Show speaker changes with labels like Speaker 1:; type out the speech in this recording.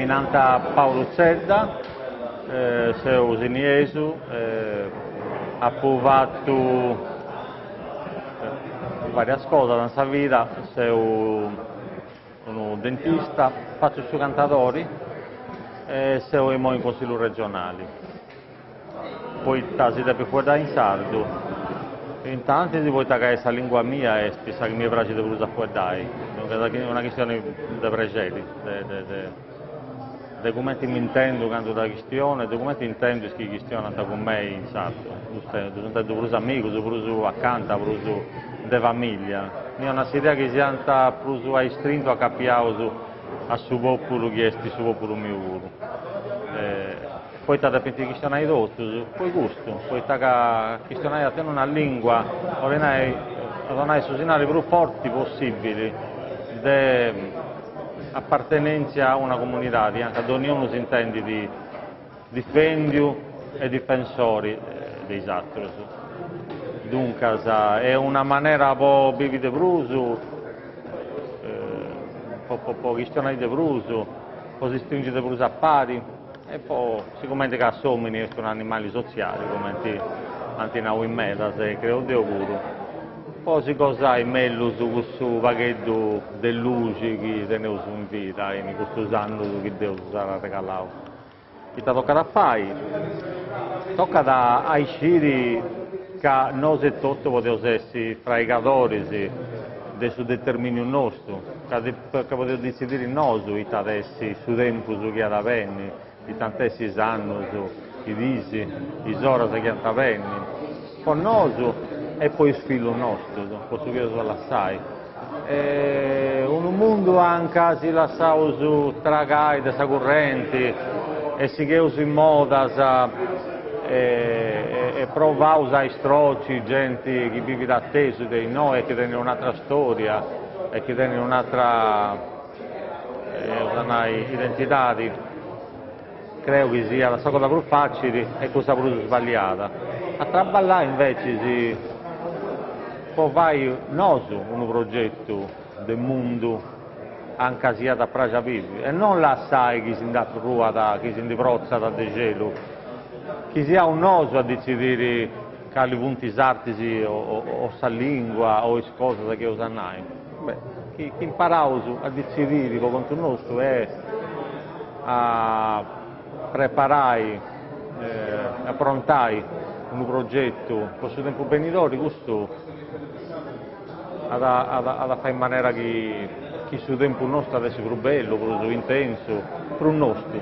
Speaker 1: Mi nant Paulu Zedda, seu sinniesu, apu fatu varias cosas in sa vida, seu unu dentista, fatzu su cantadori e seu imoi in Consillu regionali. Poita si depit fueddai in sardu? Intantis poita ca est sa lingua mia est sa chi mi praxit de prus a fueddai, duncas est una chistioni de prexeri, de de de de cumenti m'intendu candu dda chistionu e de cumenti intendu is chi chistionant cun mei in sardu, ddus intendu prus amigus, prus acanta, prus de familia, mi 'onat s'idea chi siant prus a istrintu acapiaus a su populu chi est su populu miu puru. Poita depint chistionai totus? Po custu, poita ca chistionai a tenni una lingua 'olit nai a donai su sinnali prus forti possibili de apartenentzia a una comunidadi anca donniunu s'intendit difendiu e difensori de is atrus. Duncas est una manera po bivi de prus, po chistionai de prus, po si stringi de prus a pari. E po, sigumenti ca s'omini est un'animali sotziali, cumenti ant nau in medas e creu deu puru, po si gosai mellus cussu pagheddu de luxi chi teneus in vida in custus annus chi Deus s'at arregalau. Ita tocat a fai? Tocat a isciri ca nosu etotu podeus essi fraigadoris de su determiniu nostu, ca ca podeus detzidiri nosu ita at essi su tempus chi at a benni, ita ant essi is annus, is diis, is oras chi ant a benni, po nosu e po is fillus nostus, po su chi eus a lassai. Unu mundu anca si lassaus tragai de sa currenti e sigheus is modas e provaus a istroci genti chi bivit atesu de innoi e chi tenit un'atra storia e chi tenit un'atra, eus a nai, identidadi, creu chi siat sa cosa prus facili e cussa prus sballiada. A traballai invecis po fai nosu unu progetu de mundu anca siat a praxi a bivi e non lassai chi si nd'arruat, chi si ndi protzat de celu, chi siaus nosu a detzidiri cali funt is artis o sa lingua o is cosas chi eus a nai. Beh, chi imparaus a detzidiri po contu nostu e a preparai, aprontai unu progetu po su tempus benidori, custu at at a fai in manera chi chi su tempus nostu at essi prus bellu, prus intensu, prus nostu.